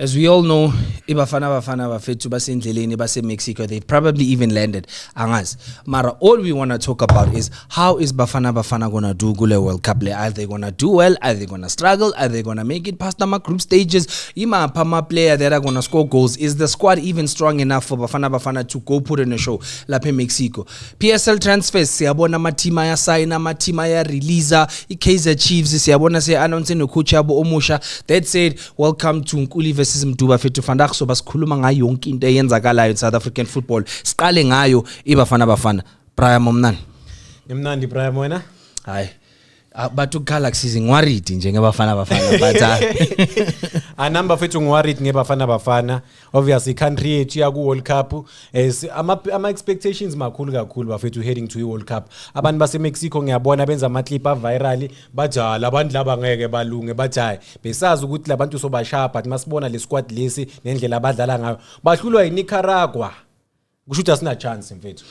As we all know, iBafana Bafana bafethu basendleleni base Mexico. They probably even landed. Angazi. Mara, all we want to talk about is how is Bafana Bafana gonna do kule World Cup le? Are they gonna do well? Are they gonna struggle? Are they gonna make it past ama group stages? Imaphi ama player that are gonna score goals? Is the squad even strong enough for Bafana Bafana to go put in a show lapha eMexico? PSL transfers, siyabona ama team ayasayina, ama team aya-release, iKaizer Chiefs siyabona siya-announce no-coach yabo omusha. That said, welcome to Nkuli versus Mduba fethu. Vandag soba sikhuluma ngayo yonke into eyenzakalayo in South African football. Siqale ngayo iBafana Bafana. Brian, momnani? Imnandi, Brian, wena? Hayi. Ah, bathi Galaxies ngi-worried nje ngeBafana Bafana, but Anamba fethu, ngi-worried ngeBafana Bafana. Obviously country yethu ya ku World Cup, ama expectations makhulu kakhulu bafethu heading to i World Cup. Abantu base Mexico ngiyabona benza ama clip a viral, bajala abantu laba ngeke balunge, bathi hayi, besazi ukuthi labantu sobashaya, but masibona le squad lesi nendlela abadlala ngayo, bahlulwa yiNicaragua, kusho ukuthi asina chance, mfethu.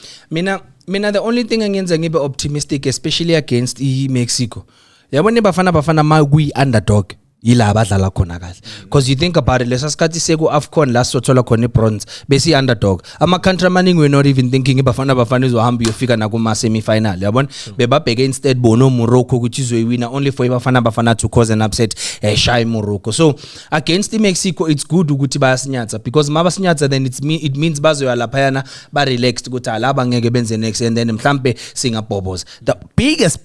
Mina the only thing engenza ngibe optimistic, especially against iMexico, yabona, iBafana Bafana ma kuyi underdog yila abadlala khona kahle, because you think about it, lesa sikhathi seku AFCON la sothola khona ibronze, besi underdog, ama country amaningi were not even thinking iBafana Bafana izohamba iyofika nakuma semi final, yabona. Bebabheke instead bono Morocco ukuthi izoyiwina, only for iBafana Bafana to cause an upset, shy Morocco. So against iMexico it's good ukuthi bayasinyatsa, because mabasinyatsa then it means bazoya laphayana ba relaxed ukuthi alaba ngeke benze next, and then mhlambe singabhoboza. The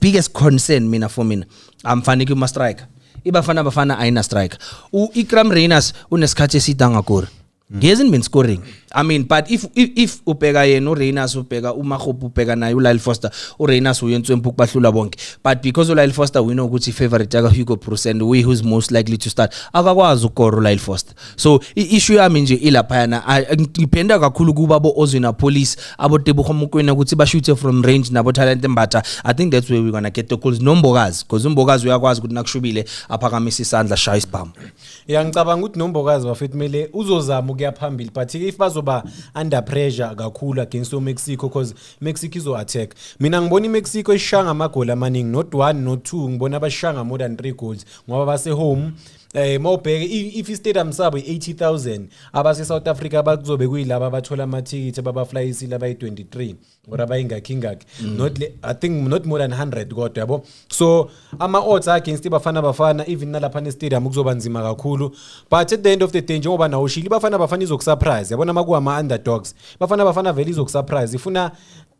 biggest concern mina, for mina, amfaniki uma striker. IBafana Bafana ayina striker. U-Iqraam Rayners unesikhathi eside angakori. He hasn't been scoring, I mean, but if ubheka yena uRayners, ubheka uMakgopa, ubheka naye uLyle Foster, uRayners uyenswempu kubahlula bonke, but because uLyle Foster, we know ukuthi favorite yaka Hugo Broos and we who's most likely to start, akakwazi ukukora uLyle Foster. So i-issue yami nje ilaphayana, ngiphenda kakhulu kuba abo Oswin Appollis, abo Tebogo Mokoena ukuthi bashute from range, nabo Thalente Mbatha. I think that's where we're gonna get the goals, noMbokazi, because uMbokazi uyakwazi ukuthi nakushubile aphakamise isandla, shaya isibhamu. Ya, ngicabanga ukuthi noMbokazi bafethu kumele uzozama ukuya phambili, but if bazoba under pressure kakhulu against uMexico, because Mexico izo attack. Mina ngibona iMexico ishanga amagoli amaningi, not one, not two, ngibona abashanga more than 3 goals ngoba base home. Mawubheke if i-stadium sabo i-80,000, abase South Africa bakuzobe kuyilaba abathola amathikithi, ababaflyisile, abayi-23 or abayingakhi ingakhi, not I think not more than 100 kodwa, yabo. So ama odds against iBafana Bafana, even nalapha ne-stadium kuzoba nzima kakhulu, but at the end of the day, njengoba nawo ushilo, iBafana Bafana izokusurprise, yabona. Makuwama underdogs, Bafana Bafana vele izokusurprise, ifuna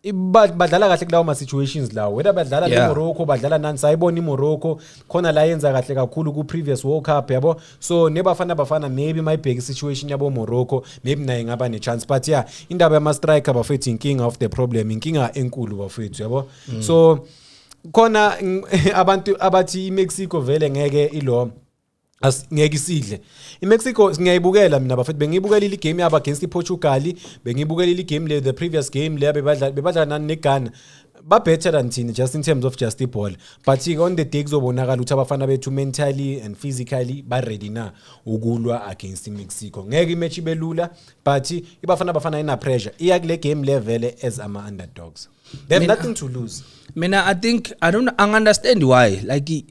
badlala kahle kulawo ma situations lawo, whether badlala neMorocco, badlala nani. Sayibona iMorocco khona la yenza kahle kakhulu ku previous World Cup, yabo. So neBafana Bafana maybe mayibheka situation yabo Morocco, maybe naye ingaba ne chance. But yeah, indaba yama striker bafethu, inkinga of the problem, inkinga enkulu bafethu, yabo. So khona abantu abathi iMexico vele ngeke ilo ngeke isidle iMexico. Ngiyayibukela mina bafethu, bengiyibukela igame yabo against iPortugal, bengiyibukela igame le, the previous game le bebadlala nani, neGhana. Ba better than thina just in terms of just iball, but ke on the day kuzobonakala ukuthi abafana bethu mentally and physically ba ready na ukulwa against iMexico. Ngeke imatch ibe lula, but iBafana Bafana ina pressure, iya kule game level as ama underdogs, they have nothing to lose. Mina I think I don't I understand why, like,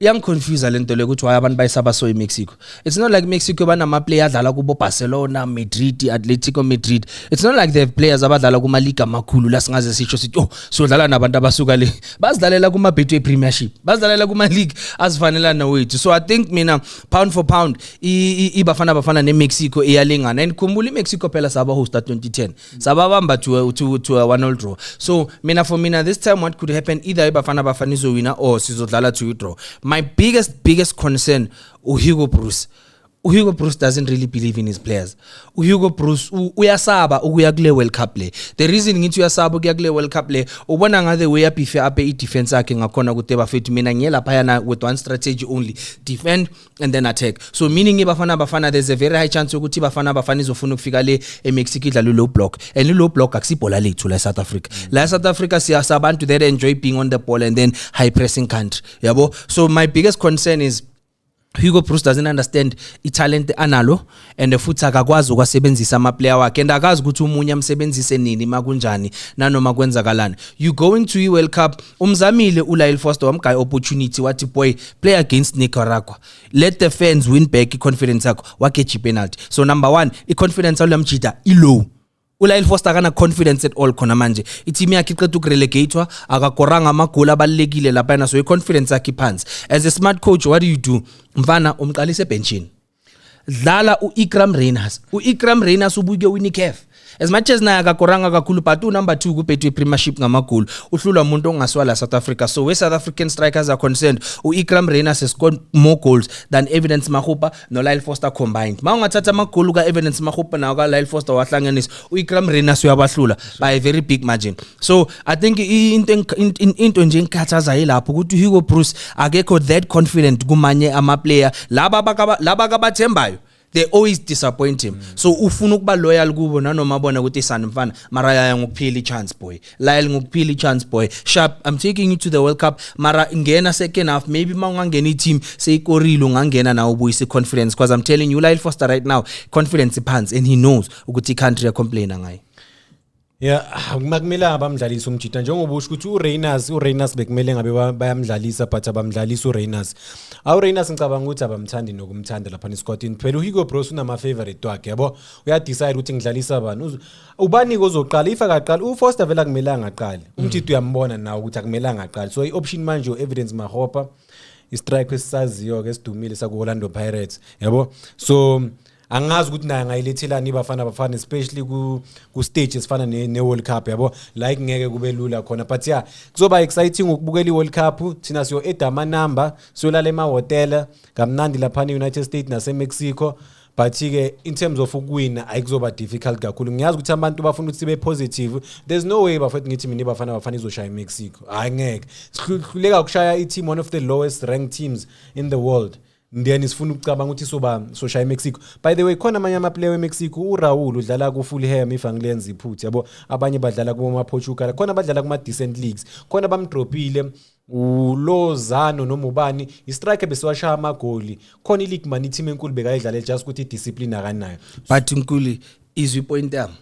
iyangiconfuse lento le ukuthi why abantu bayisaba so iMexico. It's not like Mexico banama player adlala kubo Barcelona, Madrid, Atletico Madrid. It's not like they have players abadlala kuma league amakhulu la singaze sisho sithi, "Oh, sodlala nabantu abasuka le." Bazidlalela kuma Betway Premiership, bazidlalela kuma league azifanela nawethu. So I think mina, pound for pound, iBafana Bafana neMexico iyalingana, and khumbula iMexico phela saba hosta 2010, sababamba to a 1-0 draw. So mina, for mina, this time what could happen, either iBafana Bafana izowina or sizodlala to draw. My biggest concern, uHugo Broos. uHugo Broos doesn't really believe in his players. uHugo Broos uyasaba ukuya kule World Cup le. The reason ngithi uyasaba ukuya kule World Cup le, ubona nga the way abeefe up i-defense yakhe ngakhona ukuthi, bafethu, mina ngiye laphayana with one strategy only, defend and then attack. So meaning iBafana Bafana, there's a very high chance ukuthi iBafana Bafana izofuna ukufika le eMexico idlale low block, and low block akusibhola lethu la eSouth Africa. La eSouth Africa siyasabantu that enjoy being on the ball and then high pressing country, yabo. So my biggest concern is Hugo Broos doesn't understand italent analo and futhi akakwazi ukwasebenzisa ama player wakhe and akazi ukuthi umunye amsebenzise nini makunjani nanoma kwenzakalani. You going to i-World Cup, umzamile uLyle Foster, wamgaya opportunity, wathi, "Boy, play against Nicaragua, let the fans win back i-confidence yakho." Wageja penalty. So number 1, i-confidence yalamjita i-low. uLyle Foster akana confidence at all khona manje. I-team yakhe iqeda ukurelegatewa, akakoranga amagoli abalekile lapha, so i-confidence yakhe iphansi. As a smart coach, what do you do, mfana? Umqalise ebenchini, dlala u-Iqraam Rayners. U-Iqraam Rayners ubuke win CAF. As much as naye akakoranga kakhulu, but unumber 2 kuBetway Premiership ngamagoli, uhlulwa umuntu ongaswala South Africa. So where South African strikers are concerned, u-Iqraam Rayners has scored more goals than Evidence Makgopa no-Lyle Foster combined. Ma ungathatha amagoli ka-Evidence Makgopa nawo ka-Lyle Foster wahlanganisa, u-Iqraam Rayners uyabahlula by a very big margin. So I think into nje engikhathaza yilapho ukuthi Hugo Broos akekho that confident kumanye ama-player laba akabathembayo. They always disappoint him. So ufuna ukuba loyal kubo nanoma bona ukuthi isani mfana, mara yaya ngokuphila i-chance, boy. Lyle, ngokuphila i-chance, boy. Sharp, I'm taking you to the World Cup, mara ngena second half. Maybe ma ungangena, i-team seyikorile, ungangena nawe ubuyise i-confidence, because I'm telling you, Lyle Foster right now, confidence iphansi and he knows ukuthi i-country yacomplaina ngaye. Yeah, makumelanga bamdlalisa umjita, njengoba usho ukuthi uRayners bekumele ngabe bayamdlalisa, but abamdlalisa uRayners. AwuRayners ngicabanga ukuthi abamthandi nokumthanda lapha esquadini. Phela uHugo Broos unama favorite wakhe, yabo. Uyadecide ukuthi ngidlalisa bani. Ubani ozoqala? If akaqala uFoster, vele akumelanga aqale. Umjita uyambona nawe ukuthi akumelanga aqale. So i-option manje uEvidence Makgopa, istriker esisaziyo ke esidumile saku Orlando Pirates, yabo. So angazi ukuthi naye angayilethelani iBafana Bafana, especially ku stage esifana ne World Cup, yabo, like ngeke kube lula khona. But yeah, kuzoba exciting ukubukela i World Cup. Thina siyo eda ama number, siyolala emahotela kamnandi lapha e United States nase Mexico, but ke in terms of ukuwina ayikuzoba difficult kakhulu. Ngiyazi ukuthi abantu bafuna ukuthi sibe positive. There's no way, bafethu, ngithi mina iBafana Bafana izoshaya iMexico. Hayi, ngeke. Sihluleka ukushaya i-team, one of the lowest ranked teams in the world, then sifuna ukucabanga ukuthi soba soshaya iMexico. By the way, khona amanye ama-player weMexico, uRaul udlala ku-Fulham if angilenzi iphutha, yabo. Abanye badlala kuma-Portugal, khona badlala kuma-decent leagues, khona bamdropile uLozano noma ubani, i-striker besiwashaya amagoli khona i-league man, i-team enkulu bekayidlala, just ukuthi i-discipline akanayo. But nkuli izwi point yami,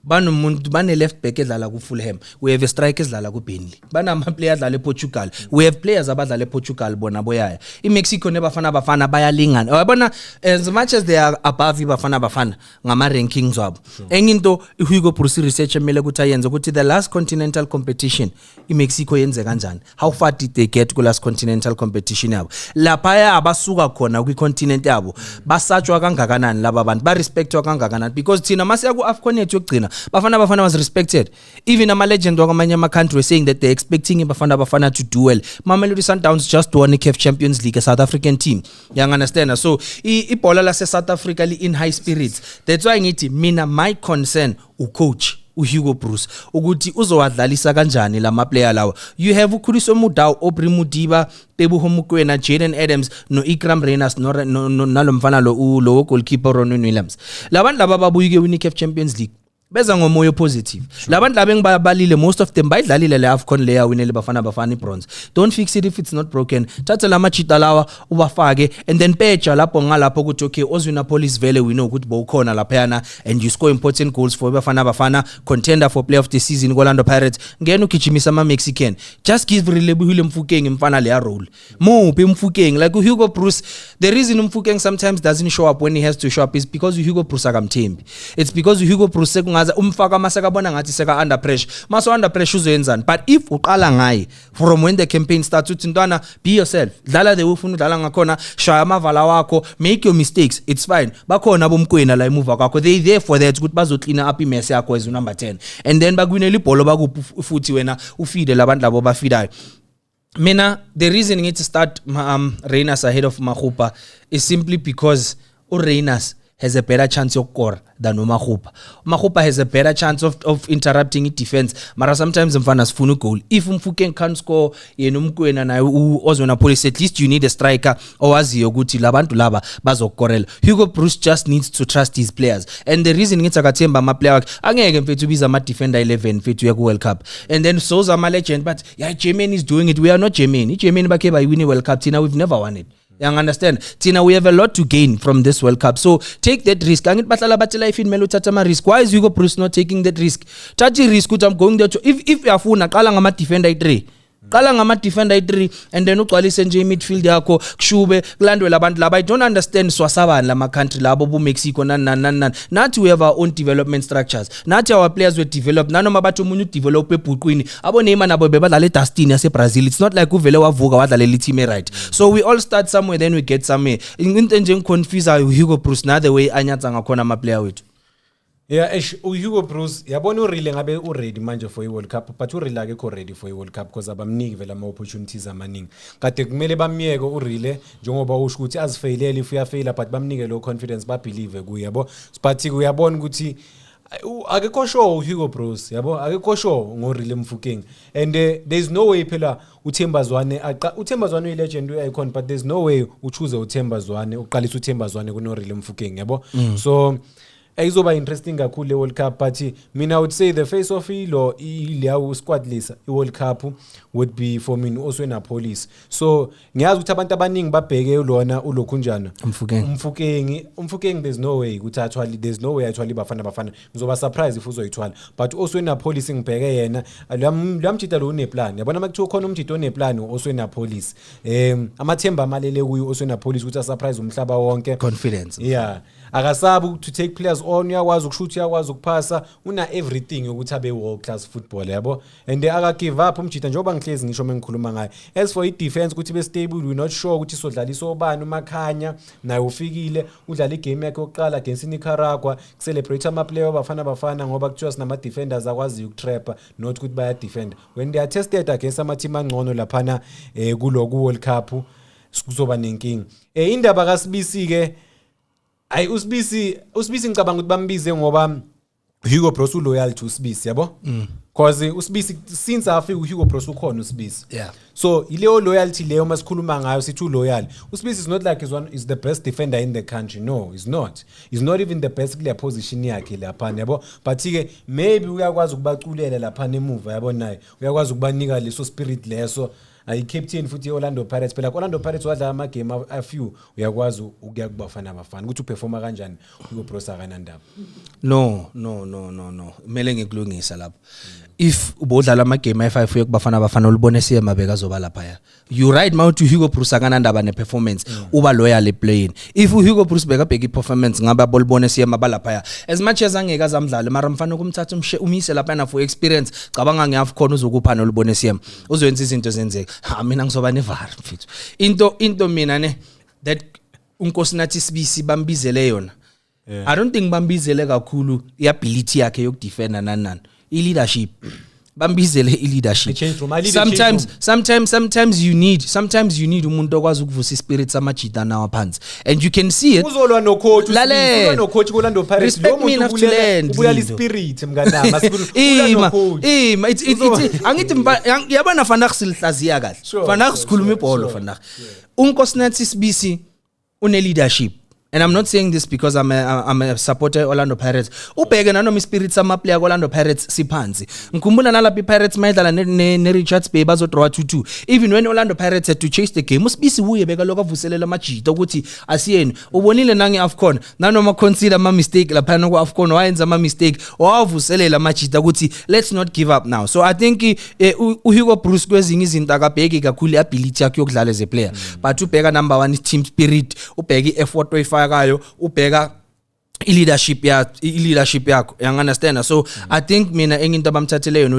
banomuntu bane left back edlala ku Fulham, we have a striker edlala ku Burnley, banama player adlala ePortugal, we have players abadlala ePortugal bona boyaya. IMexico neBafana Bafana bayalingana, uyabona, as much as they are above iBafana Bafana ngama rankings wabo. Enye into iHugo Broos research emele ukuthi ayenze ukuthi the last continental competition iMexico yenze kanjani, how far did they get ku last continental competition yabo, lapha abasuka khona kwi continent yabo, basatshwa kangakanani laba bantu, ba respectwa kangakanani? Because thina masiya ku AFCON yethu yokugcina, Bafana Bafana was respected. Even ama legend wakwamanye ama country were saying that they're expecting Bafana Bafana to do well. Mamelodi Sundowns just won i-CAF Champions League, a South African team, you understand? So ibhola lase South Africa li in high spirits. That's why ngithi mina my concern ucoach uHugo Broos, ukuthi uzowadlalisa kanjani lama player lawa. You have uKhuliso Mudau, Aubrey Modiba, Teboho Mokoena, Jaden Adams no Iqraam Rayners no nalomfana lo goalkeeper Ronwen Williams. Labantu laba babuye win iCAF Champions League, beza ngomoya positive. Labantu laba engibabalile, most of them bayidlalile le AFCON le yawinele Bafana Bafana ibronze. Don't fix it if it's not broken. Thatha la machita lawa ubafake and then pecha lapho ngalapho ukuthi okay, Oswin Appollis, vele we know ukuthi bowukhona laphayana and you score important goals for Bafana Bafana, contender for player of the season Orlando Pirates. Ngena ugijimisa ama Mexican. Just give Relebohile Mofokeng mfana leya role, muphi Mofokeng. Like Hugo Broos, the reason Mofokeng sometimes doesn't show up when he has to show up is because Hugo Broos akamthembi. It's because Hugo Broos sekungaza umfaka masekabona ngathi seka under pressure. Maso under pressure uzoyenzani? But if uqala ngaye from when the campaign starts, uthi ntwana, be yourself, dlala the way ufuna udlala ngakhona, shaya amavala wakho, make your mistakes, it's fine. Bakhona boMokoena la emuva kwakho, they there for that, ukuthi bazo clean up imess yakho as number 10 and then bakwinela ibhola bakuphi futhi wena ufide labantu labo bafidayo. Mina the reason ngithi start Rayners ahead of Makgopa is simply because uRayners has a better chance yokukora than uMakgopa. UMakgopa has a better chance of interrupting i-defense, mara sometimes mfana sifuna goal. If uMofokeng can't score, yena uMokoena naye u-Oswin Appollis, at least you need a striker owaziyo ukuthi labantu laba bazokukorela. Hugo Broos just needs to trust his players, and the reason ngithi akathemba ama-player wakhe, angeke mfethu ubiza ama-defender 11 mfethu uya ku-World Cup and then soza ama-legend, but yeah, Germany is doing it, we are not Germany. I-Germany bakhe bayiwina i-World Cup, thina we've never won it. You understand? Thina, we have a lot to gain from this World Cup, so take that risk. Angithi bahlala bathi life kumele uthathe ama risk. Why is Hugo Broos not taking that risk? Thatha i-risk ukuthi I'm going there to if uyafuna, qala ngama defender ayi-3, qala ngama-defender ayi-3 and then ugcwalise nje i-midfield yakho, kushube kulandwe abantu laba. I don't understand, swasabani lama-country labo bo-Mexico, nani nani nani nani. Nathi we have our own development structures. Nathi our players were developed, nanoma bathi omunye udevelop ebhuqwini, aboNeymar nabo bebadlala edustini yaseBrazil. It's not like uvele wavuka wadlalela i-team e-right. So we all start somewhere, then we get somewhere. Into nje engiconfusayo, Hugo Broos na the way anyatsa ngakhona ama-player wethu. Yeah, eish, uHugo Broos, yabona, uRele ngabe uready manje for iWorld Cup, but uRele akekho ready for iWorld Cup because abamniki vele ama opportunities amaningi. Kade kumele bamiyeke uRele, njengoba usho ukuthi azifeyilele, if uyafeyila, but bamnike lo confidence, babelieve kuye, yabo. But uyabona ukuthi akekho sure uHugo Broos, yabo, akekho sure ngoRele Mofokeng, and there's no way phela uThemba Zwane aqa. uThemba Zwane uyi-legend, uyi-icon, but there's no way uchoose uThemba Zwane, uqalisa uThemba Zwane kunoRele Mofokeng, yabo. So izoba interesting kakhulu le World Cup, but mina I would say the face of ilo ileya squad lisa i-World Cup would be for me Oswin Appollis. So ngiyazi ukuthi abantu abaningi babheke lona ulokhunjana. Mofokeng. Umfukeng, uMofokeng, there's no way ukuthi athwali, there's no way athwali Bafana Bafana. Ngizoba surprise if uzoyithwala, but Oswin Appollis ngibheke yena, lamjita lo uneplan, yabona. Makuthiwa khona umjita oneplan, Oswin Appollis. Amathemba amalele kuyo Oswin Appollis ukuthi asurprise umhlaba wonke. Confidence. Yeah, akasabi to take players on, uyakwazi ukushoot, uyakwazi ukuphasa, una everything ukuthi abe world class football, yabo, and aka give up umjita, njengoba ngihlezi ngisho mengikhuluma ngaye. As for i defense ukuthi be stable, we not sure ukuthi sodlalisa obani. UMakhanya naye ufikile, udlala igame yakhe yokuqala against Nicaragua, celebrate ama player Bafana Bafana ngoba kuthiwa sinama defenders akwaziyo ukutrappa, not ukuthi baya defend when they are tested against ama team angcono laphana kulo ku World Cup, kuzoba nenkinga. Indaba kaSibisi ke, ayi, uSibisi ngicabanga ukuthi bambize ngoba Hugo Broos uloyal to uSibisi, yabo, because uSibisi since afika uHugo Broos ukhona uSibisi. So ileyo loyalty leyo masikhuluma ngayo, sithi uloyal uSibisi is not like he's one is the best defender in the country. No, he's not, he's not even the best kule position yakhe lapha, yabo, but ke maybe uyakwazi ukubaculela lapha emuva, yabo, naye uyakwazi ukubanika leso spirit leso. Ayi-captain futhi i-Orlando Pirates phela. Orlando Pirates wadlala amagame a few, uyakwazi ukuya kuBafana Bafana ukuthi uperforma kanjani, Hugo Broos akanandaba. No, no, no, no, no, kumele ngikulungisa lapho. If ubodlala amagame ayi-5 uye kuBafana Bafana, ulibone siyema bekazoba laphaya. You right mawuthi uHugo Broos akanandaba ne-performance, uba loyal eplayini. If uHugo Broos bekabheka i-performance, ngabe abolibone siyema balaphaya. As much as angeke azamdlale, mara mfana ukumthatha umyise laphayana for experience. Cabanga nge-AFCON, uzokupha nolibone siyema, uzoyenza izinto zenzeka. Ha, mina ngizoba nevar mfethu. Into mina ne that uNkosinathi Sibisi bambizele yona, I don't think bambizele kakhulu i-ability yakhe yokudefenda, nani nani, i-leadership. Bambizele i-leadership. I-change room. I lead the change Sometimes room. sometimes you need umuntu okwazi ukuvusa ispirit samajita nawa phansi, and you can see it. Uzolwa nocoach. Lalela. Uzolwa nocoach ku-Orlando Pirates. Respect Lo muntu mina, Futhulend, ubulala Lindo. ispirit, mnganami. Ulwa Ima no-coach. ima it's angithi yabona, vandag silihlaziya kahle. Vandag sikhuluma ibhola. Vandag uNkosinathi Sibisi une leadership, and I'm not saying this because I'm a supporter Orlando Pirates. Ubheke nanoma ispirit sama player Orlando Pirates siphansi. Ngikhumbula nalapha iPirates mayidlala ne Richards Bay, bazodraw 2-2. Even when Orlando Pirates had to chase the game, uSibisi uye beka lokho avuselela amajita ukuthi asiyeni. Ubonile nange AFCON, nanoma concede ama mistake lapha ku AFCON, wayenza ama mistake, wavuselela amajita ukuthi let's not give up now. So I think uHugo Broos kwezinye izinto akabheki kakhulu iability yakhe yokudlala as a player, but ubheka number 1 team spirit, ubheka ieffort oyifakayo, ubheka i-leadership yakho, you understand? So I think mina enye into abamthathele yona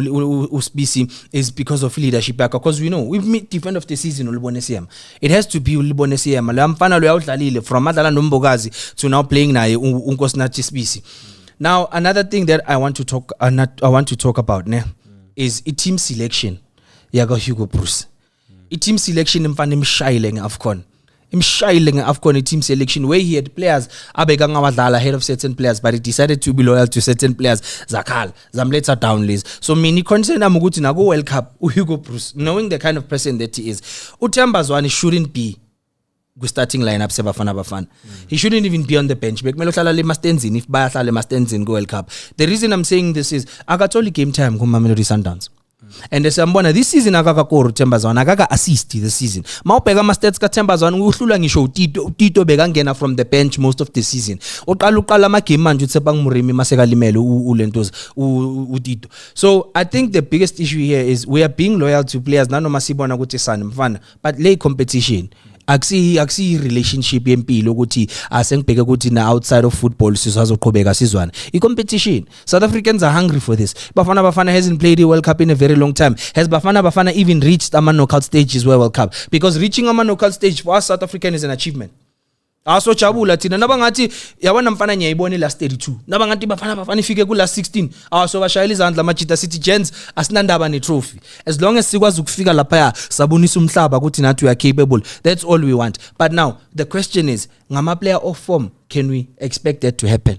uSibisi is because of leadership yakho, because we know we meet defender of the season uLibone Seema. It has to be uLibone Seema. Lo mfana lo yawudlalile from adlala noMbokazi to now playing naye uNkosinathi Sibisi. Now another thing that I want to talk not, I want to talk about ne is i-team selection yaka Hugo Broos. I-team selection mfana imshayile nge-AFCON, imshayile nge-AFCON i-team selection, where he had players abekangawadlala ahead of certain players, but he decided to be loyal to certain players. Zakhala zamletha down lezi. So mina i-concern yami ukuthi naku-World Cup, uHugo Broos, knowing the kind of person that he is, uThemba Zwane shouldn't be ku-starting lineup seBafana Bafana. He shouldn't even be on the bench. Bekumele uhlala le emastenzini if bayahlala emastenzini ku-World Cup. The reason I'm saying this is akatholi game time ku-Mamelodi Sundowns. And siyambona this season akakakori uThemba Zwane, akaka assist this season. Mawubheka ama stats kaThemba Zwane, uhlulwa ngisho uTito. uTito bekangena from the bench most of the season. Uqala ama game manje uTshepang Moremi masekalimele ulentoza uTito. So I think the biggest issue here is we are being loyal to players nanoma sibona ukuthi sani mfana, but le competition akusiyi relationship yempilo ukuthi asengibheke ukuthi na outside of football sisazoqhubeka sizwana. I-competition, South Africans are hungry for this. Bafana Bafana hasn't played a World Cup in a very long time. Has Bafana Bafana even reached ama knockout stages we World Cup? Because reaching ama knockout stage for us South African is an achievement. Asojabula thina nabangathi yabona mfana, ngiyayibona last 32, nabangathi Bafana Bafana ifike ku last 16, asobashayela izandla amajita, sithi gents, asinandaba ne trophy as long as sikwazi ukufika lapha sabonisa umhlaba ukuthi nathi we are capable. That's all we want. But now the question is, ngama player off form, can we expect that to happen?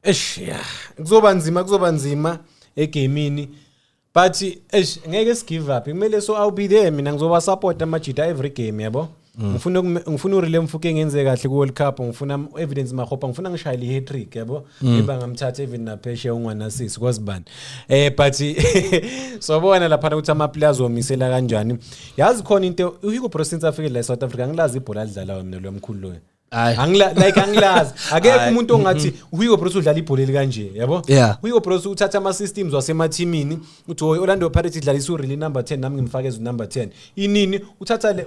Eish, yeah, kuzoba nzima, kuzoba nzima egamini, but eish, ngeke sigive up. Kumele, so I'll be there mina, ngizoba support amajita every game, yabo. Ngifuna uRele Mofokeng ngenze kahle ku World Cup, ngifuna Evidence Makgopa, ngifuna ngishayele i-hat-trick, yabo. Eba ngamthatha even naphesheya ungwanasisi kwazibani, but sobona lapha ukuthi ama players omisela kanjani. Yazi khona into, uHugo Broos since afike la eSouth Africa, angilazi ibhola alidlalayo mina lo mkhulu loyo. Hayi. Angila like angilazi, akekho Hayi. umuntu ongathi uHugo Broos udlala ibhola elikanje, yabo. UHugo Broos uthatha ama systems wasemathimini, uthi oh, Orlando Pirates idlalisa uRele number 10, nami ngimfake ezu number 10 inini.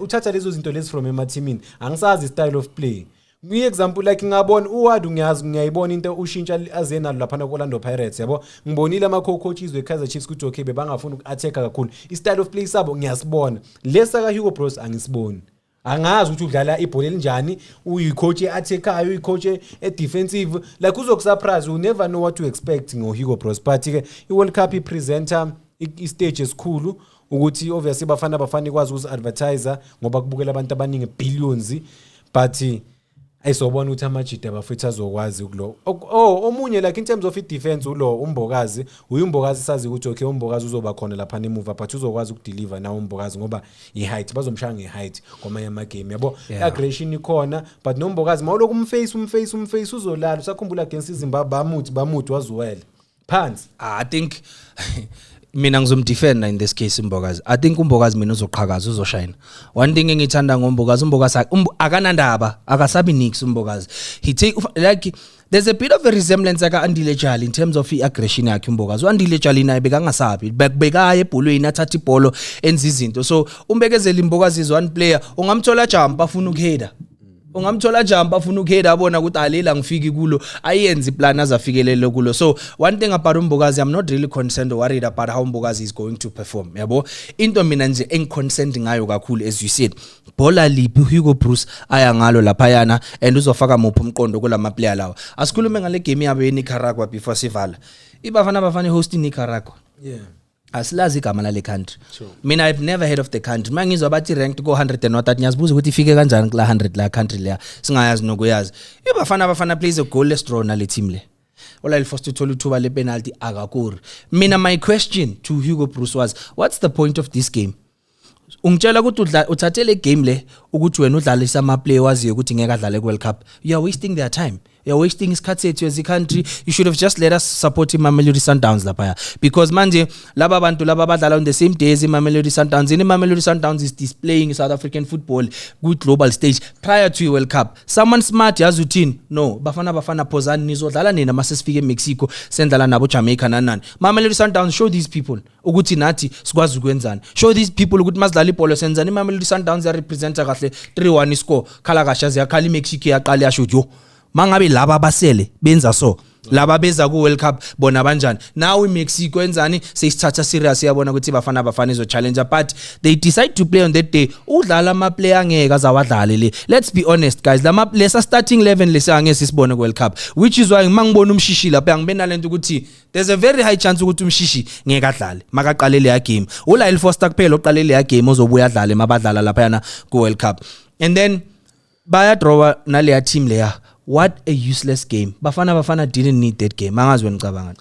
Uthatha lezo zinto lezi from emathimini. Angisazi style of play. Ngiyi-example, like ngabona uWadu, ngiyazi, ngiyayibona into ushintsha aze nalo laphana ku-Orlando Pirates, yabo. Ngibonile ama-co-coaches we-Kaizer Chiefs ukuthi okay, bebangafuni uku-attack-a kakhulu, i-style of play sabo ngiyasibona. Lesa ka-Hugo Broos angisiboni, angazi ukuthi udlala ibhola elinjani, uyi-coach e-attack-ayo, uyi-coach e-defensive, like uzokusurprise. You never know what to expect ngo-Hugo Broos. But-ke i-World Cup i-presenter i-stage esikhulu ukuthi obviously Bafana Bafana ikwazi ukuzi-advertise ngoba kubukela abantu abaningi, billions, but ayisobona ukuthi amajida bafethu azokwazi ukulo. Oh, omunye, like in terms of i-defense, ulo uMbokazi, uye uMbokazi sazi ukuthi okay, uMbokazi uzoba khona lapha emuva, but uzokwazi ukudeliver nawo uMbokazi ngoba i-height bazomshaya nge-height kwamanye amagame, yabo. Aggression ikhona, but noMbokazi mawuloku umface umface umface uzolala. Usakhumbula against iZimbabwe, bamuthi wazuwela phansi. I think mina ngizomdefenda in this case uMbokazi. I think uMbokazi mina uzoqhakaza, uzoshine. One thing engithanda ngoMbokazi, uMbokazi akanandaba, akasabi nix uMbokazi. He take like there's a bit of a resemblance aka Andile Jali in terms of i-aggression yakhe uMbokazi. UAndile Jali naye bekangasabi, bekaya ebholweni, athatha ibholo, enza izinto. So uMbekezeli Mbokazi is one player ungamthola jump afuna ukuheader. Ungamthola jump afuna ukuheader, abona ukuthi alela ngifiki kulo, ayenze iplan azafikelele kulo. So one thing about uMbokazi, I'm not really concerned or worried about how uMbokazi is going to perform, yabo. Into mina nje engiconcerned ngayo kakhulu, as you said, bhola liphi Hugo Broos aya ngalo laphayana and uzofaka muphi umqondo kulama player lawa. Asikhulume ngale game yabo yeNicaragua before sivala. IBafana Bafana host Nicaragua. Asilazi igama lale country. Mina I've never heard of the country. Mangizwa bathi ranked ko 100 and what, ngiyazibuza ukuthi ifike kanjani kula 100 la country leya singayazi nokuyazi. IBafana Bafana plays a goalless draw nale team le. Lyle Foster uthola ithuba le penalty, akakori. Mina my question to Hugo Broos was, what's the point of this game? Ungitshela ukuthi uthathe le game le ukuthi wena udlalisa ama player waziyo ukuthi ngeke adlale ku World Cup. You are wasting their time, you are wasting isikhathi sethu as a country. You should have just let us support iMamelodi Sundowns lapha, because manje laba bantu laba badlala on the same day as iMamelodi Sundowns, and iMamelodi Sundowns is displaying South African football ku global stage prior to i-World Cup. Someone smart yazi uthini? No, Bafana Bafana, phozani, nizodlala nina mase sifike eMexico, sendlala nabo Jamaica nani nani. Mamelodi Sundowns, show these people ukuthi nathi sikwazi ukwenzani. Show these people ukuthi masidlala ibhola senzani. IMamelodi Sundowns ya representa kahle, 3-1 score, khala kasha ziyakhala. IMexico yaqala yasho yo, mangabe laba abasele benza so, laba beza ku World Cup bona banjani? Now iMexico enzani? Seyisithatha serious, yabona ukuthi Bafana Bafana izo challenge, but they decide to play on that day. Udlala ama player angeke azawadlale le. Let's be honest guys, lama lesa starting 11 lesa angeke sisibone ku World Cup, which is why mangibona uMshishi lapha ngibe nalento ukuthi there's a very high chance ukuthi uMshishi ngeke adlale makaqale leya game. uLyle Foster kuphela oqale leya game ozobuya adlale mabadlala lapha yana ku World Cup. And then bayadrawa naleya team leya. What a useless game. Bafana Bafana didn't need that game. Angazi wena ucabangani.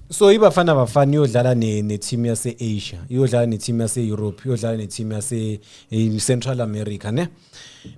So iBafana Bafana iyodlala ne team yase Asia, iyodlala ne team yase Europe, iyodlala ne team yase Central America, ne.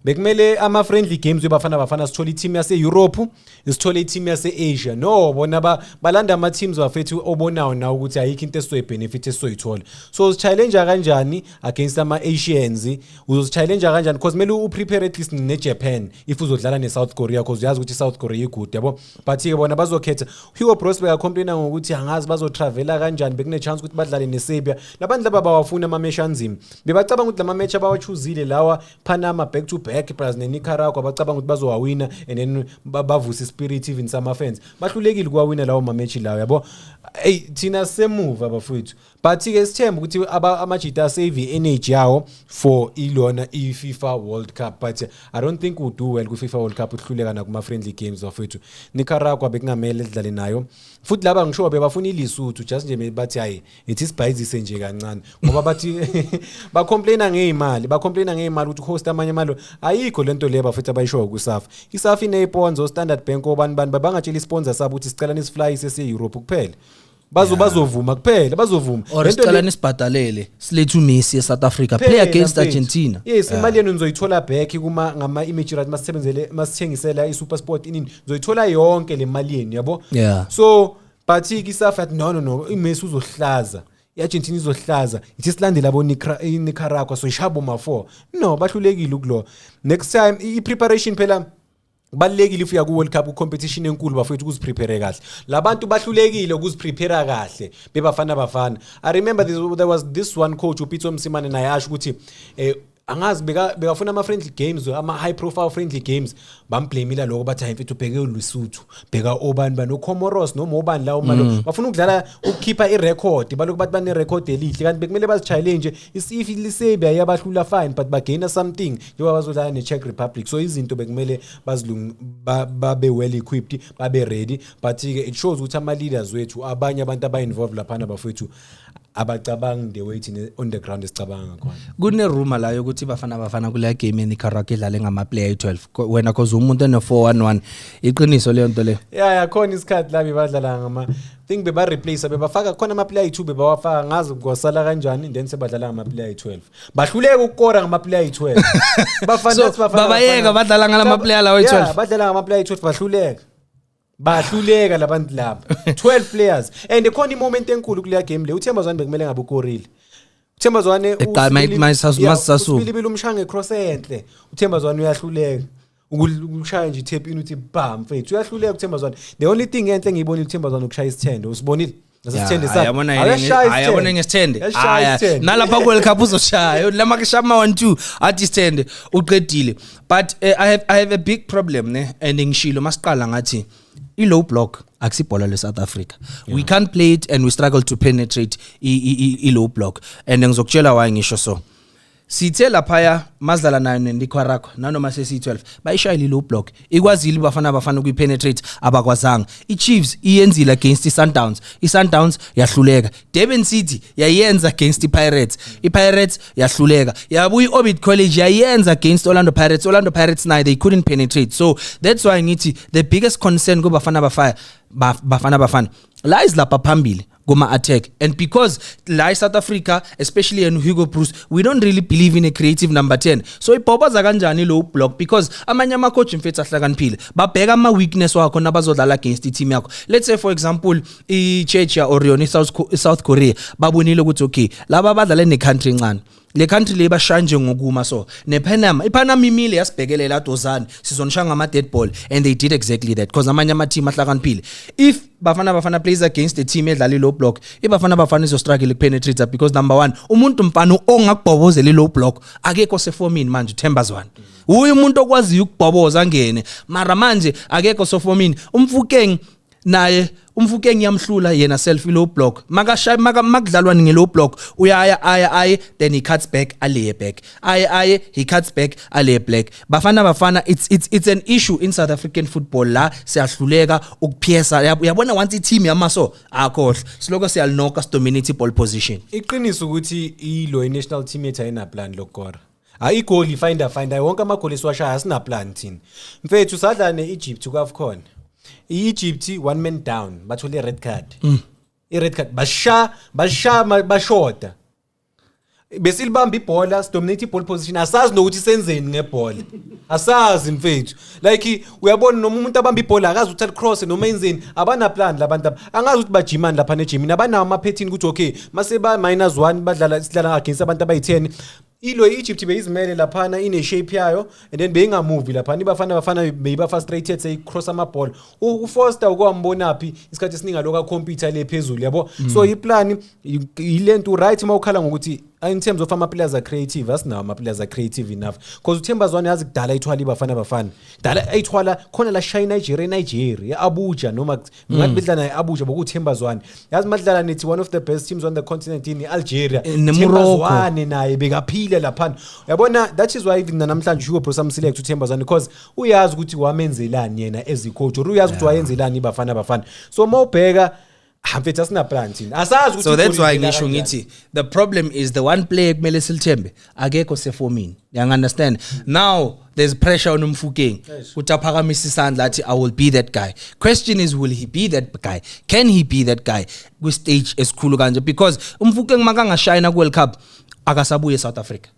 Bekumele ama friendly games weBafana Bafana sithole i-team yase Europe, sithole i-team yase Asia. No, bona balanda ama teams bafethu obonayo na ukuthi ayikho into esizoyibenefit esizoyithola. So challenge kanjani against ama Asians? Uzochallenge kanjani? Because kumele uprepare at least ne Japan if uzodlala ne South Korea, because uyazi ukuthi South Korea igood, yabo. But ke bona bazokhetha. Hugo Broos bekacomplaina ngokuthi angazi bazotravela kanjani, bekune chance ukuthi badlale neSerbia. Labantu laba bawafuna ama match anzima. Bebacabanga ukuthi lama match abawachuzile lawa, Panama back to back plus neNicaragua, bacabanga ukuthi bazowawina and then bavuse ispirit even sama fans. Bahlulekile kuwawina lawo ma match lawo, yabo. Hey, thina semuva bafowethu, but ke sithemba ukuthi amajita save energy yawo for ilona i-FIFA World Cup, but I don't think we'll do well ku-FIFA World Cup uhluleka nakuma friendly games bafowethu. Nicaragua bekungamele sidlale nayo futhi. Laba ngisho bebafuna iLesotho just nje, bathi hayi, ithi sibhayizise nje kancane, ngoba bathi bacomplaina ngeyimali, bacomplaina ngeyimali ukuthi host amanye amalo. Ayikho lento le bafethu abayishoyo kuSAFA. ISAFA ineysponsor, Standard Bank, obani bani, babangatshela isponsor sabo ukuthi sicela nisiflyise siye Europe kuphela, bazovuma kuphela, bazovuma. Or Lento sicela nisibhadalele silethe uMessi eSouth Africa, play Phela, against mfethu. Argentina. Yes, imali yenu nizoyithola back kuma ngama image right masisebenzele, masithengisela iSuperSport inini, nizoyithola yonke le mali yenu, yabo. So but ke iSAFA yathi no, no, no, iMessi uzohlaza, iArgentina izohlaza, ithi silandela abo Nicaragua, so ishabo ma 4. No, bahlulekile ukulo. Next time i-preparation phela kubalulekile. If uya ku-World Cup, ku-competition enkulu bafethu, ukuziprepare kahle. Labantu bahlulekile ukuziprepare kahle beBafana Bafana. I remember there was this one coach, uPitso Mosimane, naye asho ukuthi angazi bekafuna ama-friendly games, ama-high profile friendly games. Bamblamila lokho, bathi hayi mfethu, ubheke uLesotho, bheka obani bani, oComoros noma obani lawo malo, bafuna ukudlala ukukhipha irecord. Balokhu bathi banerecord elihle, kanti bekumele bazichallenge. If iSerbia iyabahlula, fine, but bagaina something njengoba bazodlala ne-Czech Republic. So izinto bekumele babe well equipped, babe ready. But-ke it shows ukuthi ama-leaders wethu, abanye abantu aba-involved laphana bafethu, abacabangi the way thina on the ground esicabanga ngakhona. Kune-rumor la yokuthi Bafana Bafana kuleya game eNicaragua idlale ngama-player ayi-12. Wena cause umuntu ene-411, iqiniso leyo nto leyo? Ya, khona isikhathi la bebadlala ngama think beba-replace, bebafaka khona ama-player ayi-2, bebawafaka, ngazi kwasala kanjani, then sebadlala ngama-player ayi-12, bahluleka ukukora ngama-player ayi-12. Bafana So, nathi Bafana babayeka Bafana. badlala ngalama player lawa ayi-12? Yeah, badlala ngama-player ayi-12, bahluleka labantu laba, 12 players. And khona i-moment enkulu kuleya game le, uThemba Zwane bekumele ngabe ukorile uThemba Zwane. Eqala, masisasuka. uSibilibili umshaya ngecross enhle, uThemba Zwane uyahluleka ukushaya nje i-tap in, uthi bam mfethu, uyahluleka uThemba Zwane. The only thing enhle engiyibonile uThemba Zwane ukushaya isithende, usibonile nasisithende sakhe. Yabona. Akashaya isithende. Yabona ngesithende. Uyashaya Aya, isithende. Nalapha ku World Cup uzoshaya lama kushama 1 2, athi isithende uqedile. But I have a big problem ne, and ngishilo masiqala ngathi i low block akusibhola le South Africa. We can't play it and we struggle to penetrate i low block, and ngizokutshela why ngisho. So sithe laphaya mazidlala nayo neNicaragua, nanoma sesi-12 bayishayile low block, ikwazile Bafana Bafana ukuyipenetrate, abakwazanga. I-Chiefs iyenzile against i-Sundowns, i-Sundowns yahluleka. Durban City yayenza against i-Pirates, i-Pirates yahluleka. Yabuya i-Orbit College yayenza against Orlando Pirates, Orlando Pirates nayo they couldn't penetrate. So that's why ngithi the biggest concern kuBafana Bafana, Bafana Bafana lies lapha phambili kuma-attack, and because la e-South Africa, especially in Hugo Broos, we don't really believe in a creative number 10. So ibhoboza kanjani low block? Because amanye ama-coach mfethu ahlakaniphile, babheka ama-weakness wakho nabazodlala against i-team yakho. Let's say for example i-Czechia or yona i-South Korea, babonile ukuthi okay, laba badlale ne-country encane, le country le bashaya nje ngokuma. So nePanama, iPanama imile yasibhekelela adozane, sizonishaya ngama dead ball, and they did exactly that, because amanye ama team ahlakaniphile. If Bafana Bafana plays against the team edlala low block, iBafana Bafana izo struggle ukupenetrate, because number 1, umuntu mfana ongakubhobozela low block akekho sefomini manje. uThemba Zwane uyu umuntu okwaziyo ukubhoboza angene, mara manje akekho sefomini. UMofokeng naye, uMofokeng yamhlula yena self low block. Makashaya makudlalwa nge low block, uyaya aya aye, then he cuts back, aleye back, aye aye, he cuts back, aleye back. Bafana Bafana, it's an issue in South African football la siyahluleka ukupierca. Uyabona, once i-team yamaso akhohle, siloko siyalinoka, sidominate ball position. Iqiniso ukuthi ilo i-national team yethu ayinaplan lokukora. Hayi, igoli finder finder, wonke amagoli esiwashaya asinaplan thina mfethu. Sadlala ne-Egypt ku-AFCON, i-Egypt one man down, bathole i-red card, i-red card, basha basha bashoda. Besilibamba ibhola, sidominate iball position, asazi nokuthi senzeni ngebhola, asazi mfethu. Like, uyabona, noma umuntu abamba ibhola akazi ukuthi alicross noma enzeni. Abana plan labantu aba, angazi ukuthi bajimani lapha nejimini, abanawo ama-pattern ukuthi okay, mase ba minus 1 badlala, sidlala against abantu abayi-10. Ilo i-Egypt beyizimele laphana, ine-shape yayo, and then beyingamuvi laphana. Ibafana Bafana beyiba-frustrated, seyicross amabhola. UFoster ukwambonaphi isikhathi esiningi aloku acompete le phezulu, yabo. So iplan yilento, right? Uma ukhala ngokuthi in terms of ama-players are-creative, asinawo ama-players are-creative enough, because uThemba Zwane yazi kudala ayithwala iBafana Bafana, kudala ayithwala khona la, shaya iNigeria, eNigeria, e-Abuja, noma ngathi bedlala naye e-Abuja, bokuThemba Zwane yazi madlala nethi one of the best teams on the continent in Algeria. Ne-Morocco. Themba Zwane naye bekaphile laphana, uyabona. That is why even namhlanje Hugo Broos amselect uThemba Zwane, because uyazi ukuthi wamenzelani yena as i-coach, or uyazi ukuthi wayenzelani iBafana Bafana. So mawubheka, ah, mfethu, asina plan thina, asazi ukuthi So that's igoli why livela ngisho kanjani. ngithi the problem is the one player kumele silithembe akekho sefomini, you understand? Now there's pressure on uMofokeng ukuthi aphakamise isandla athi, "I will be that guy." Question is, will he be that guy? Can he be that guy kwi stage esikhulu kanje? Because uMofokeng makangashayina ku World Cup, akasabuye eSouth Africa.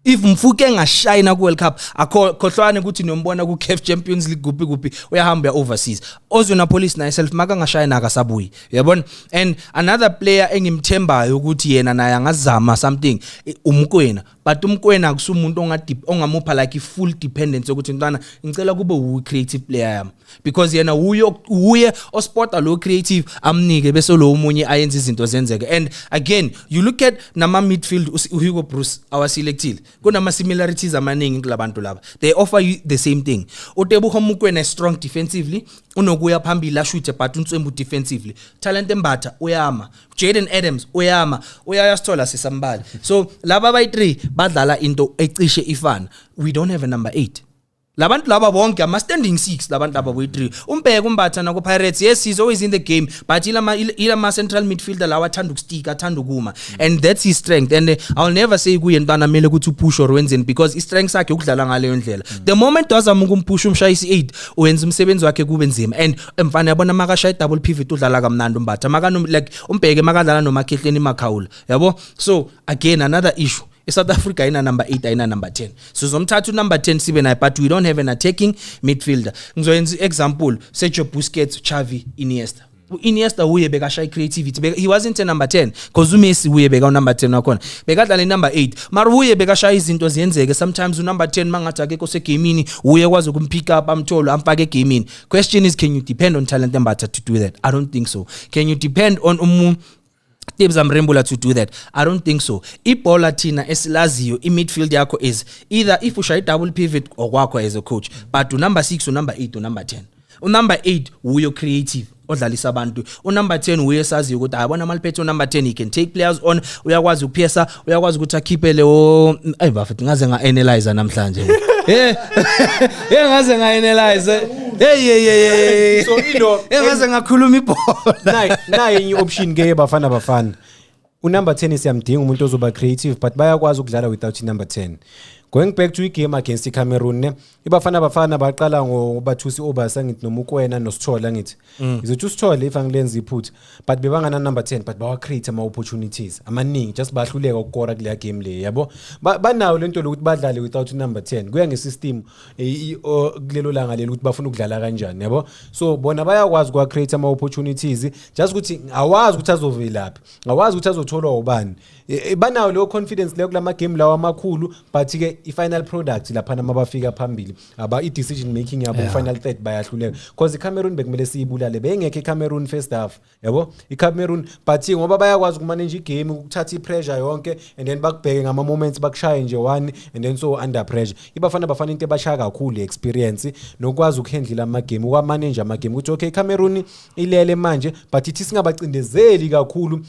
If Mofokeng engashayina ku World Cup, akho khohlwane ukuthi nombona ku CAF Champions League kuphi kuphi, uyahamba uya overseas. Oswin Appollis naye self makangashayina akasabuyi, uyabona. And another player engimthembayo ukuthi yena naye angazama something, uMokoena, but uMokoena akusumuntu ongamupha like i full dependence yokuthi ntwana ngicela kube u creative player yami, because yena uyo uye ospota lo creative amnike, bese lo omunye ayenza izinto zenzeke. And again, you look at nama midfield uHugo Broos awaselectile, kunama similarities amaningi kulabantu laba. They offer you the same thing. uTeboho Mokoena is strong defensively, unokuya phambili ashute, but uNtswembu defensively. Thalente Mbatha uyama, Jaden Adams uyama, uyayasithola sisambali. So laba bayi3 badlala into ecishe ifana. We don't have a number 8. Labantu laba bonke ama standing 6, labantu laba boyi3. Umbheke uMbatha nako Pirates, yes, he's always in the game, but ilama central midfielder lawa athanda ukustika, athanda ukuma, and that's his strength. And I'll never say kuye ntwana mele ukuthi upush or wenzeni, because i strength sakhe ukudlala ngaleyo ndlela. The moment wazama ukumpush, umshayisi 8, uwenza umsebenzi wakhe kube nzima. And mfana, yabona makashaya double pivot udlala kamnandi uMbatha, maka like umbheke makadlala noMakhehleni Makhawula, yabo. So again, another issue, iSouth Africa ayina number 8, ayina number 10. Sizomthatha unumber 10 sibe naye, but we don't have an attacking midfielder. Ngizoyenza example, Sergio Busquets, Xavi, Iniesta. Iniesta uye bekashaya creativity. He wasn't a number 10, because uMessi uye beka number 10 wakhona, bekadlala number 8, mara uye bekashaya izinto ziyenzeke. Sometimes unumber 10 mangathi akekho segamini, uye kwazi ukumpick up, amtholo, amfake egamini. Question is, can you depend on Thalente Mbatha to do that? I don't think so. Can you depend on umu Tebza Mrembula to do that? I don't think so. Ibhola thina esilaziyo, i-midfield yakho is either if ushaya double pivot okwakho as a coach, but unumber 6, unumber 8, unumber 10. Unumber 8 uyo creative odlalisa abantu. Unumber 10 uye saziyo ukuthi ayabona maliphethe unumber 10, he can take players on, uyakwazi ukuphiyesa, uyakwazi ukuthi akhiphe leyo. Ayi bafethu, ngaze nga-analyze namhlanje. Eh, ngaze nga-analyze. Hey hey hey hey. So ilo Eh, ngaze ngakhuluma ibhola. Nayi enye option ke, Bafana Bafana. Unumber 10 siyamdinga umuntu ozoba creative, but bayakwazi ukudlala without inumber 10. Going back to igame against iCameroon ne, iBafana Bafana baqala ngoBathusi Aubaas ngithi, noMokoena noSithole ngithi. Izothi uSithole if angilenza iphutha, but bebangana number 10, but bawa create ama opportunities amaningi, just bahluleka ukukora kuleya game le, yabo. Banawo lento lokuthi badlale without number 10, kuya ngesystem kulelo langa lelo ukuthi bafuna ukudlala kanjani, yabo. So bona bayakwazi kwa create ama opportunities, just ukuthi awazi ukuthi azovelaphi, awazi ukuthi azotholwa ubani. Banawo leyo confidence leyo kulama game lawa amakhulu, but ke i-final product laphana mabafika phambili, aba i-decision making yabo final third bayahluleka, because iCameroon bekumele siyibulale, bengekho iCameroon first half, yabo, iCameroon. But ngoba bayakwazi ukumanage igame, ukuthatha i-pressure yonke, and then bakubheke ngama moments, bakushaye nje one, and then so under pressure iBafana Bafana into ebashaya kakhulu experience nokwazi ukuhandle ama game, ukwamanage ama game, ukuthi okay, iCameroon ilele manje, but ithi singabacindezeli kakhulu,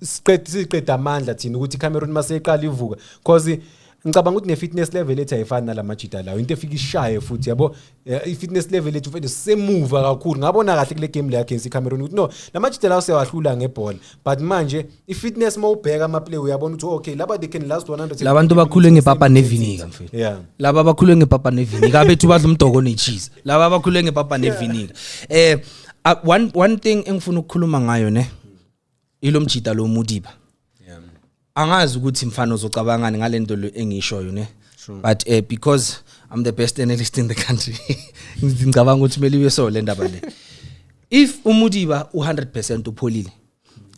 siqede amandla thina ukuthi iCameroon maseyiqala ivuka, because ngicabanga ukuthi ne-fitness level ethu ayifani nalamajida lawo, into efika ishaye futhi, yabo. I-fitness level ethu mfethu sisemuva kakhulu. Ngabona kahle kule game le against iCameroon ukuthi no, lamajida lawo siyawahlula ngebhola, but manje i-fitness, mawubheka ama-play uyabona ukuthi okay, laba they can last 100 Labantu bakhule ngepapa nevinegar, mfethu. Laba bakhule ngepapa nevinegar, abethu badla umdoko necheese, laba bakhule ngepapa nevinegar. One thing engifuna ukukhuluma ngayo ne, ilomjida lo Modiba. Angazi ukuthi, mfana, uzocabangani ngalento le engishoyo, ne, but because I'm the best analyst in the country, ngicabanga ukuthi kumele ibe so le ndaba le. If uModiba u100% upholile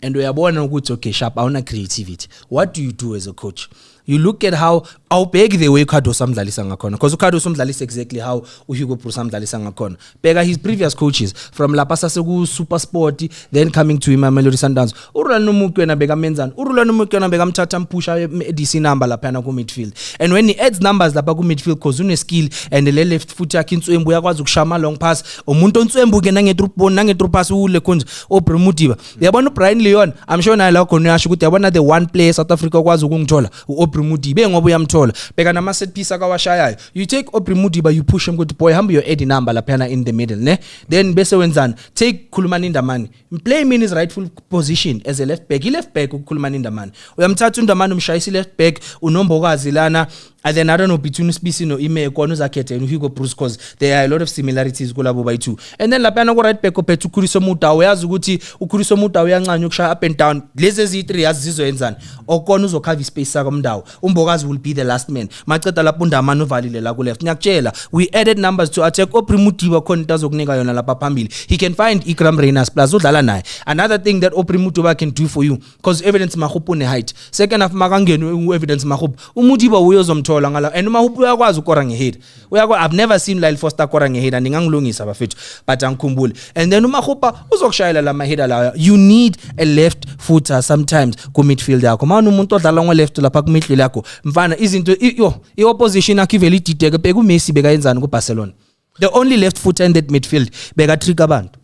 and uyabona ukuthi, okay, sharp, awuna creativity, what do you do as a coach? You look at how, awubheki the way uCardoso amdlalisa ngakhona, because uCardoso umdlalisa exactly how uHugo Broos amdlalisa ngakhona. Bheka his previous coaches from lapha sase ku Super Sport, then coming to iMamelodi Sundowns. URulani Mokwena bekamenzani? URulani Mokwena bekamthatha, ampusha DC number lapha ku midfield, and when he adds numbers lapha ku midfield, because une skill and le left foot yakhe inswembu, uyakwazi ukushaya long pass, umuntu onswembu ke nange through ball, nange through pass ule konje Aubrey Modiba. Uyabona uBrayan Leon, I'm sure naye la khona uyasho ukuthi, yabona, the one player South Africa okwazi ukungithola uAubrey Modiba, ngoba uyamthola. Bheka nama set piece akawashayayo. You take Aubrey Modiba, you push him ukuthi, boy, hamba your add number laphana in the middle, ne. Then bese wenzani? Take Khulumani Ndamane, play him in his rightful position as a left back, i left back uKhulumani Ndamane. Uyamthatha uNdamane, umshayisa left back, unoMbokazi lana, and then I don't know between uSibisi no Ime kona uzakhetha yena uHugo Broos, because there are a lot of similarities kulabo bayi-two. And then laphana ku right back uphethe uKhuliso Mudau. Uyazi ukuthi uKhuliso Mudau uyancanya ukushaya up and down. Lezi eziyi-3 yazi zizoyenzani? Okona uzokhava ispace sakaMudau, uMbokazi will be the last man. Maceda lapho uNdamane uvalile la ku left. Ngiyakutshela, we added numbers to attack. Aubrey Modiba khona into azokunika yona lapha phambili. He can find Iqraam Rayners plus udlala naye. Another thing that Aubrey Modiba can do for you, because Evidence Makgopa une height, second half makangene u-Evidence Makgopa, uModiba uyozomthola ngala, and uMakgopa uyakwazi ukora ngehead, uyakwazi. I've never seen Lyle Foster kora ngehead, andingangilungisa bafethu, but angikhumbuli. And then uMakgopa uzokushayela la maheader lawa. You need a left footer sometimes ku midfield yakho. Manje umuntu odlala ngo left lapha ku midfield yakho, mfana, izinto yo i-opposition yakho ivele idideke. Bheka uMessi bekayenzani ku Barcelona, the only left footer in that midfield, beka trick abantu.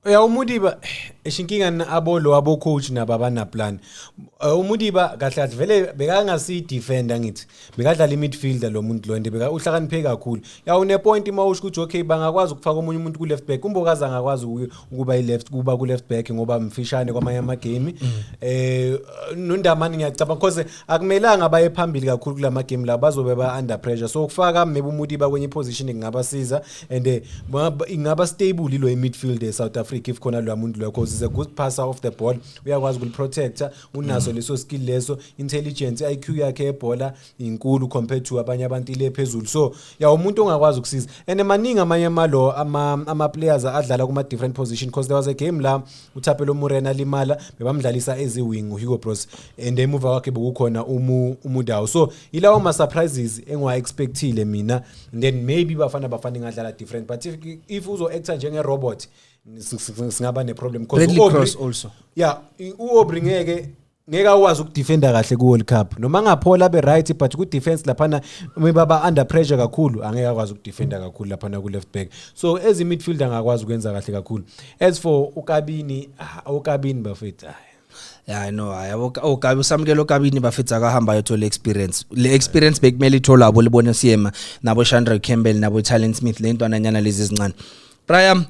Ya, uModiba eshinkinga abo lo abo coach nabo abana plan. UModiba kahle kahle vele bekangasi defender, ngithi bekadlala i-midfielder lo muntu lo, and beka uhlakaniphe kakhulu. Ya, une point mawusho ukuthi, okay, bangakwazi ukufaka omunye umuntu ku left back. UMbokazi angakwazi ukuba i left, kuba ku left back ngoba mfishane kwamanye ama game. NoNdamane ngiyacabanga, because akumelanga baye phambili kakhulu kulama game la, bazobe ba under pressure, so ukufaka maybe uModiba kwenye position kungabasiza and ingaba stable ilo midfield e South Africa if khona lo muntu lo, because is a good passer of the ball, uyakwazi ukuliprotecta, unaso leso skill leso, intelligence, IQ yakhe ebhola inkulu compared to abanye abantu, ile phezulu. So ya, umuntu ongakwazi ukusiza, and maningi amanye amalo ama players adlala kuma different position, because there was a game la uThapelo Morena limala, bebamdlalisa as a wing uHugo Broos, and emuva kwakhe bekukhona uMudau. So ilawo ma surprises engiwa expectile mina, and then maybe Bafana Bafana ingadlala different, but if uzo acta njenge robot, singaba ne problem because Bradley Cross also. Yeah, uAubrey ngeke akwazi ukudefenda kahle ku World Cup noma ngaphola abe right, but ku defense laphana baba under pressure kakhulu, angeke akwazi ukudefenda kakhulu laphana ku left back. So as i midfielder angakwazi ukwenza kahle kakhulu. As for uKabini, uKabini bafethu, Yeah, no, yabo, oKabi, uSamkelo Kabini bafethu, akahamba ayothola experience. Le experience bekumele ithola abo libone Siyema nabo Shandre Campbell nabo Talent Smith, le ntwana lezi ezincane. Brian,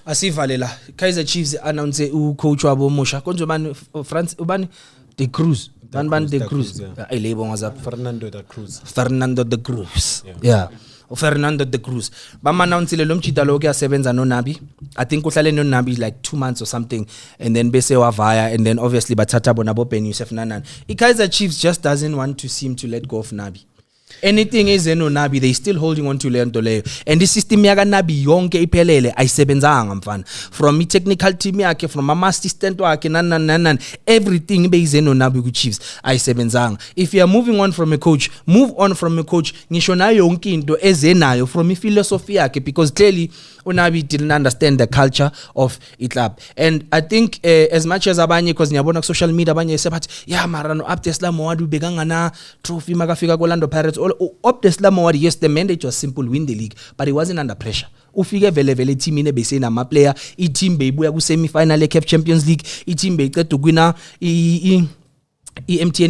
asivale la. Kaizer Chiefs announce ucoach wabo omusha. Konje bani, France ubani, De Cruz. Bani bani De De Cruz. Cruz, yeah. Ay lebo ngazapha. Fernando da Cruz. Fernando de Cruz. Yeah. uFernando de Cruz. Bama-announcile lo mjida lo kuyasebenza noNabi. I think uhlale noNabi like 2 months or something and then bese wavaya, and then obviously bathatha bona bo Ben Youssef nanani. IKaizer Chiefs just doesn't want to seem to let go of Nabi. Anything eze noNabi, they still holding on to le nto leyo, and isystem yaka Nabi yonke iphelele ayisebenzanga, mfana, from i technical team yakhe, from ama assistant wakhe, nani nani nani nani, everything beyize noNabi ku Chiefs ayisebenzanga. If you are moving on from a coach, move on from a coach ngisho nayo yonke into eze nayo, from i philosophy yakhe, because clearly uNabi didn't understand the culture of i-club. And I think as much as abanye, because ngiyabona ku social media abanye sebathi, yeah, mara no Abdeslam Ouaddou bekangana trophy makafika ku Orlando Pirates. Abdeslam Ouaddou, yes, the mandate was simple, win the league, but he wasn't under pressure. Ufike vele vele team ine besenama player, i-team beyibuya ku semi final ye CAF Champions League, i-team beyiceda ukuwina i-MTN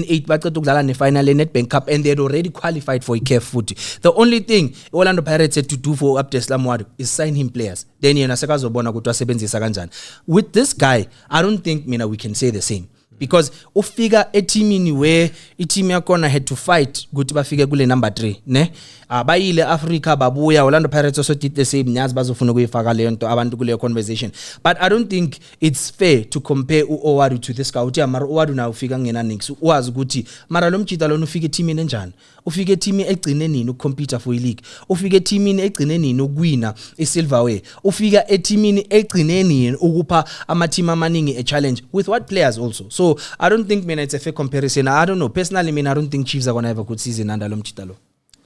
8, baceda ukudlala ne-final ye-Nedbank Cup, and they had already qualified for i-CAF futhi. The only thing Orlando Pirates had to do for Abdeslam Ouaddou is sign him players, then yena sekazobona ukuthi wasebenzisa kanjani. With this guy, I don't think mina we can say the same. Because ufika eteamini where i-team yakhona had to fight ukuthi bafike kule number 3, ne? Abayile Africa, babuya. Orlando Pirates also did the same. Nyazi bazofuna ukuyifaka leyo nto abantu kuleyo conversation, but I don't think it's fair to compare u-Ouaddou to this guy, uthi mara u-Ouaddou naye ufika ngena nix, wazi ukuthi mara lo mjita lona ufika eteamini enjani, ufike eteamini egcine nini ukucompete for i-league, ufike eteamini egcine nini ukuwina i-silverware, ufika eteamini egcine nini ukupha ama-team amaningi a-challenge, with what players also. So I don't think mina it's a fair comparison. I don't know, personally mina I don't think Chiefs are gonna have a good season under lo mjita lo.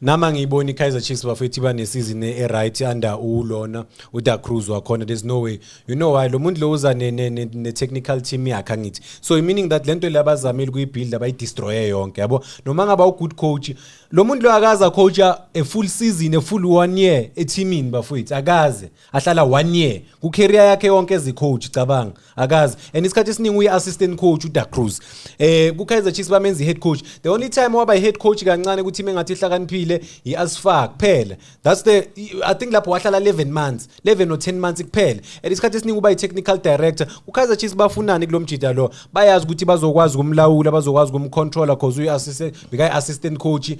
Nama ngiyibona i-Kaizer Chiefs, bafethu, iba nesizini e-right under ulona uDa Cruz wakhona. There's no way. You know why? Lo muntu lo uza ne-technical team yakhe, angithi? So meaning that lento le abazamile ukuyibuild bayidestroye yonke, yabo. Noma ngaba u-good coach, lo muntu lo akaza coach a full season, a full one year eteamini, bafethu. Akaze ahlala one year ku-career yakhe yonke as coach, cabanga, akaze. And isikhathi esiningi uyi-assistant coach uDa Cruz. Ku-Kaizer Chiefs bamenza i-head coach. The only time waba i-head coach kancane ku-team engathi ihlakaniphile i-ASFAR kuphela. That's the, I think lapho wahlala 11 months, 11 or 10 months kuphela. And isikhathi esiningi uba i-technical director ku-Kaizer Chiefs. Bafunani kulo mjida lo? Bayazi ukuthi bazokwazi ukumlawula, bazokwazi ukumcontrola 'cause uyi-assistant, bekayi-assistant coach.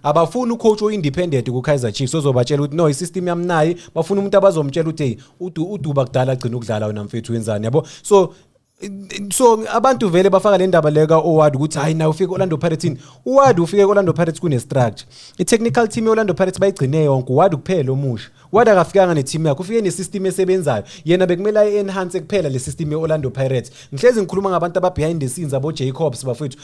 Abafuni ucoach o-independent ku-Kaizer Chiefs ozobatshela ukuthi no, i-system yami nayi. Bafuna umuntu abazomtshela ukuthi hey, uduba kudala agcina ukudlala wena mfethu, wenzani, yabo. So abantu vele bafaka le ndaba leyo ka-Ouaddou ukuthi hayi, nawe ufike Orlando Pirates ini. Ouaddou ufike Orlando Pirates kune structure. I-technical team ye-Orlando Pirates bayigcine yonke, Ouaddou kuphela omusha. Ouaddou akafikanga ne-team yakhe, ufike ne-system esebenzayo. Yena bekumele ayi-enhance kuphela le system ye-Orlando Pirates. Ngihlezi ngikhuluma ngabantu aba-behind the scenes, abo-Jacobs, bafethu,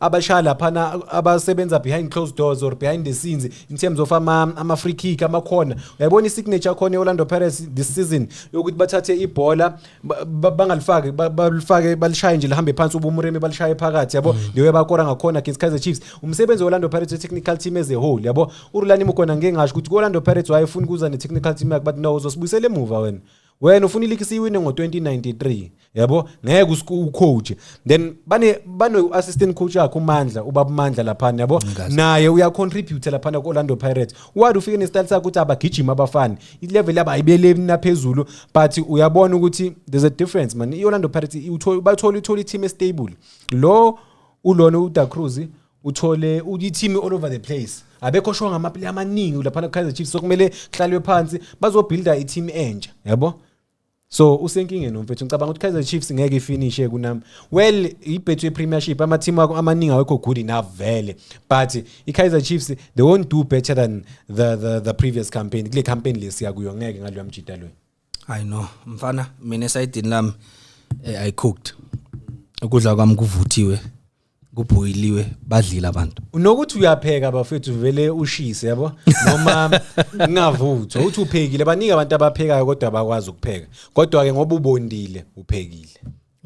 abashaya laphana, abasebenza behind closed doors or behind the scenes in terms of ama-free kick, amakhona. Uyayibona i-signature khona ye-Orlando Pirates this season yokuthi bathathe ibhola bangalifaki, balifake, balishaye nje lihambe phansi, ubuMoremi balishaye phakathi, yabo, leyo bakora ngakhona against Kaizer Chiefs. Umsebenzi we-Orlando Pirates, technical team as a whole, yabo. uRulani Mokwena, ngeke ngasho ukuthi ku-Orlando Pirates wayefuna ukuza ne-technical team yakhe, but no, uzosibuyisela emuva wena. Wena ufuna iligi siyiwine ngo-2093, yabo, ngeke ucoach. Then bane assistant coach yakhe uMandla, ubaba uMandla laphana, yabo, naye uyacontribute laphana ku-Orlando Pirates. Ouaddou ufike nesitayile sakhe ukuthi abagijima abafani, i-level yabo ayibele naphezulu, but uyabona ukuthi there's a difference, man. I-Orlando Pirates bathola, uthola i-team estable. Lo ulona uDa Cruz uthole i-team all over the place, abekho sure ngamaplayer amaningi laphana ku-Kaizer Chiefs, so kumele kuhlalwe phansi bazobuilda i-team entsha, yabo. So usenkingeni nomfethu. Ngicabanga ukuthi Kaizer Chiefs ngeke ifinishe kunami, well, iBetway Premiership ama-team amaningi awekho good enough vele, but i-Kaizer Chiefs, they won't do better than the previous campaign. Kule campaign lesiya kuyo ngeke ngaloya mjida loyo. I know, mfana, mina esayidini lami I cooked. Ukudla kwami kuvuthiwe, kubhoyiliwe, badlile abantu. Nokuthi uyapheka, bafethu, vele ushise, yabo, noma kungavuthwa uthi uphekile. Baningi abantu abaphekayo kodwa abakwazi ukupheka, kodwa ke ngoba ubondile, uphekile.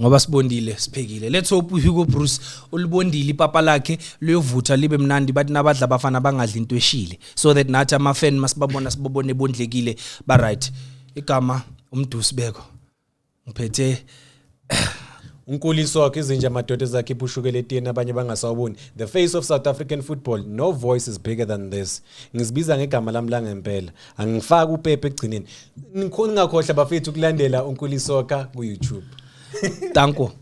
Ngoba sibondile, siphekile. Let's hope Hugo Broos ulibondile ipapa lakhe liyovutha libe mnandi, bathi nabadla abafana bangadli into eshile, so that nathi ama fan masibabona sibabone bondlekile, ba right. Igama umdusi beko ngiphethe. Unkuliso wakhe izinja madoda ezakhipha ushukela etiyeni abanye bangasawuboni, the face of South African football. No voice is bigger than this. Ngizibiza ngegama lami langempela, angifaki upepe ekugcineni. Ningakhohlwa, bafethu, ukulandela uNkulisoka ku-YouTube. Danko.